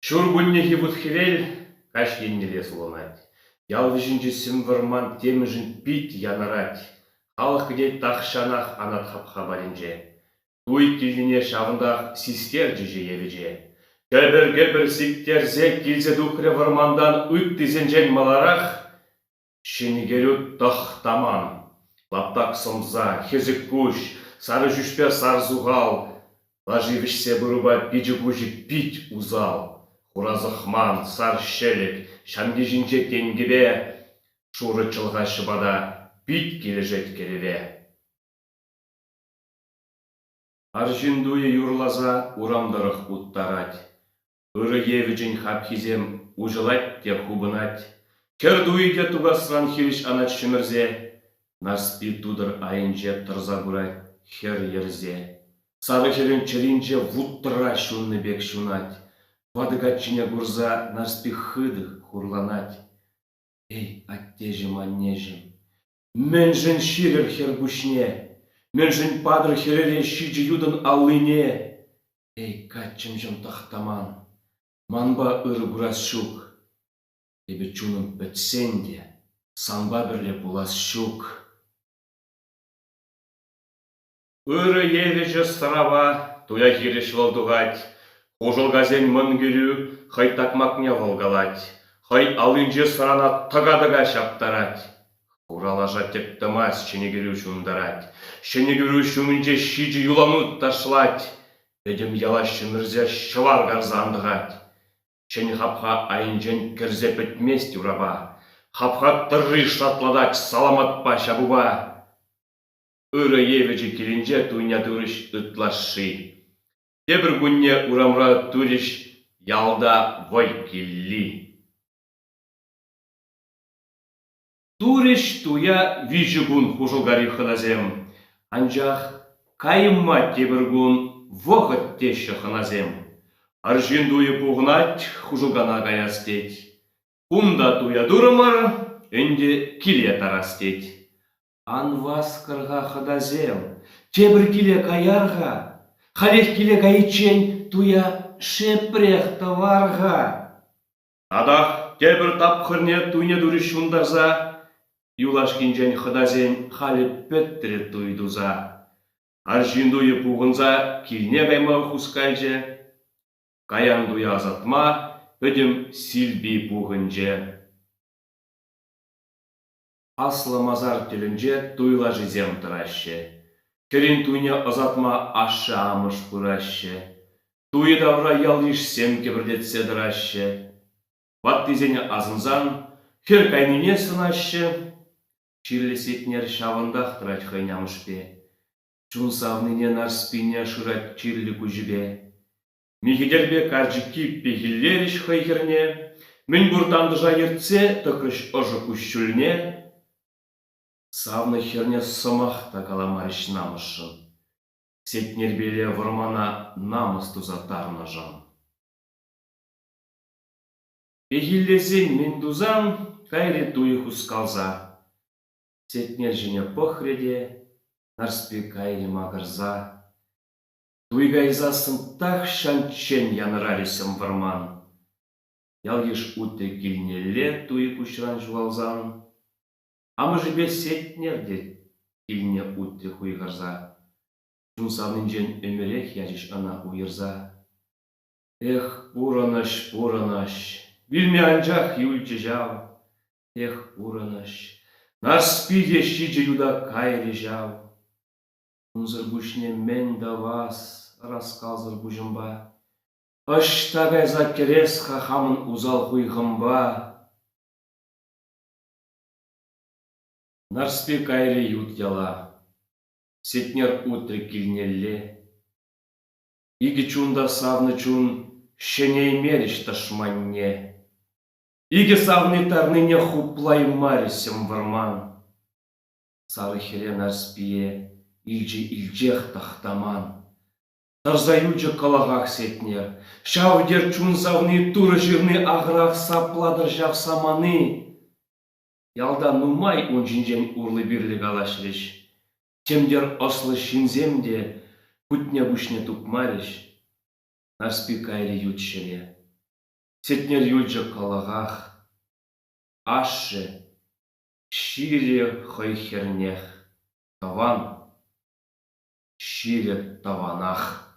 Ҫуркуннехи вут-хӗвел каҫ еннелле сулӑнать. Ял вӗҫӗнчи сӗм вӑрман темшӗн пит янӑрать. Халӑх кӗтет тахҫанах анат хапха патӗнче. Туй килнине ҫавӑнтах систерчӗ евӗче. Кӗпӗр-кӗпӗр сиктерсе килсе тухрӗ вӑрмантан ыттисенчен маларах Ҫӗнӗ кӗрӳ Тӑхтаман. Лаптак сӑмса, хӗсӗк куҫ, сарӑ ҫӳҫпе сар сухал, лаши вӗҫсе пырупа пичӗ-куҫӗ пит усал. Хура сӑхман, сар ҫӗлӗк, ҫамки ҫинче тенкӗпе, шурӑ чӑлха ҫӑпата пит килӗшет кӗрӗве. Арҫын туйӗ юрласа урам тӑрӑх уттарать. Ырӑ евӗчӗн хапхисем уҫӑлать те хупӑнать. Кӗр туйӗ те тухасран хирӗҫ анать ҫӗмӗрсе. Нарспи тутӑр айӗнче тӑрса пырать хӗр йӗрсе. Сарӑ хӗрӗн чӗринче вуттӑра ҫуннӑ пек ҫунать. Ватӑ каччине курса Нарспи хытӑ хурланать. Эй, аттеҫӗм-аннеҫӗм, мӗншӗн ҫирӗр хӗр пуҫне? Мӗншӗн патӑр хӗрӗре ҫичӗ ютӑн аллине? Эй, каччӑмҫӑм Тӑхтаман, манпа ырӑ курас ҫук. Эпӗ чунӑм пӗтсен те санпа пӗрле пулас ҫук. Ырӑ евӗчӗ сӑрапа туя хирӗҫ вӑл тухать. Хушӑлкасен мӑн кӗрӳ хӑй такмакне вӑл калать, хӑй аллинче сӑрана тӑка-тӑка ҫаптарать. Хура лаша тӗк тӑмасть, ҫӗнӗ кӗрӳ ҫунтарать. Ҫӗнӗ кӗрӳ ҫумӗнче ҫичӗ юланут ташлать. Пӗтӗм яла ҫӗмӗрсе ҫӑвар карса антӑхать. Ҫӗнӗ хапха айӗнчен кӗрсе пӗтмест урапа. Хапха тӑрри шатлатать саламатпа ҫапупа. Ырӑ евӗчӗ килӗнче туйня турӗҫ ытлашши. Тепӗр кунне урамра турӗҫ ялта вӑй килли. Турӗҫ туя виҫӗ кун Хушӑлкари хӑнасем. Анчах кайма тепӗр кун вӑхӑт теҫҫӗ хӑнасем. Арҫын туйӗ пухӑнать, Хушӑлкана каяс тет. Кунта туя турӑмӑр, ӗнтӗ киле тарас тет. Ан васкӑр-ха, хӑтасем, тепӗр киле каяр-ха. Халех киле кайиччен туя шепрех тӑвар-ха. Татах тепӗр тапхӑрне туйне турӗҫ ҫунтарса, юлашкинчен хӑтасен халӗ пӗтрӗ туй туса. Арҫын туйӗ пухӑнса килне кайма хускалчӗ. Каян туя ӑсатма пӗтӗм Силпи пухӑнчӗ. Аслӑ масар тӗлӗнче туй лашисем тӑраҫҫӗ. Хӗрӗн туйне ӑсатма ашшӗ-амӑш пыраҫҫӗ. Туйӗ тавра ял-йышсем кӗпӗртетсе тӑраҫҫӗ. Ваттисене асӑнсан хӗр кайнине сӑнаҫҫӗ. Чирлӗ Сетнер ҫавӑнтах тӑрать хӑйӗн амӑшпе. Чун савнине Нарспине шырать чирлӗ куҫӗпе. Михӗтерпе карчӑкки пехиллерӗҫ хӑй хӗрне, мӗнпур тантӑша ертсе тӑкрӗҫ ӑшӑ куҫҫульне. Савнӑ хӗрне сӑмах та каламарӗҫ намӑсшӑн, Сетнерпеле вӑрмана намӑс туса тарнӑшӑн. Пехиллесен мӗн тусан, кайрӗ туй хускалса. Сетнер ҫине пӑхрӗ те Нарспи кайрӗ макӑрса. Туй кайсассӑн тахҫанччен янӑрарӗ сӗм вӑрман. Ял-йыш утрӗ килнелле туй куҫран ҫухалсан. Амӑшӗпе Сетнер те килне утрӗ хуйхӑрса. Чун савнинчен ӗмӗрех ячӗҫ ӑна уйӑрса. Эх, пурӑнӑҫ, пурӑнӑҫ, вилме анчах юлчӗ ҫав. Эх, пурӑнӑҫ, Нарспи те ҫичӗ юта кайрӗ ҫав. Унсӑр пуҫне мӗн тӑвас ӑраскалсӑр пуҫӑмпа? Ӑҫта кайса кӗрес-ха хамӑн усал хуйхӑмпа? Нарспи кайрӗ ют яла, Сетнер утрӗ килнелле. Икӗ чун та савнӑ чун ҫӗнеймерӗҫ тӑшманне. Икӗ савни тарнине хуплаймарӗ сӗм вӑрман. Сарӑ хӗре Нарспие илчӗ-илчех Тӑхтаман. Тӑрса юлчӗ кӑлӑхах Сетнер. Ҫав тер чун савни Турӑ ҫырни ахӑрах саплатӑр ҫав самани. Ялта нумай ун ҫинчен урлӑ-пирлӗ калаҫрӗҫ. Тем-тер ӑслӑ ҫынсем те кутне-пуҫне тупмарӗҫ. Нарспи кайрӗ ют ҫӗре. Сетнер юлчӗ кӑлӑхах. Ашшӗ ҫирӗ хӑй хӗрнех, тӑван ҫирӗ тӑванах.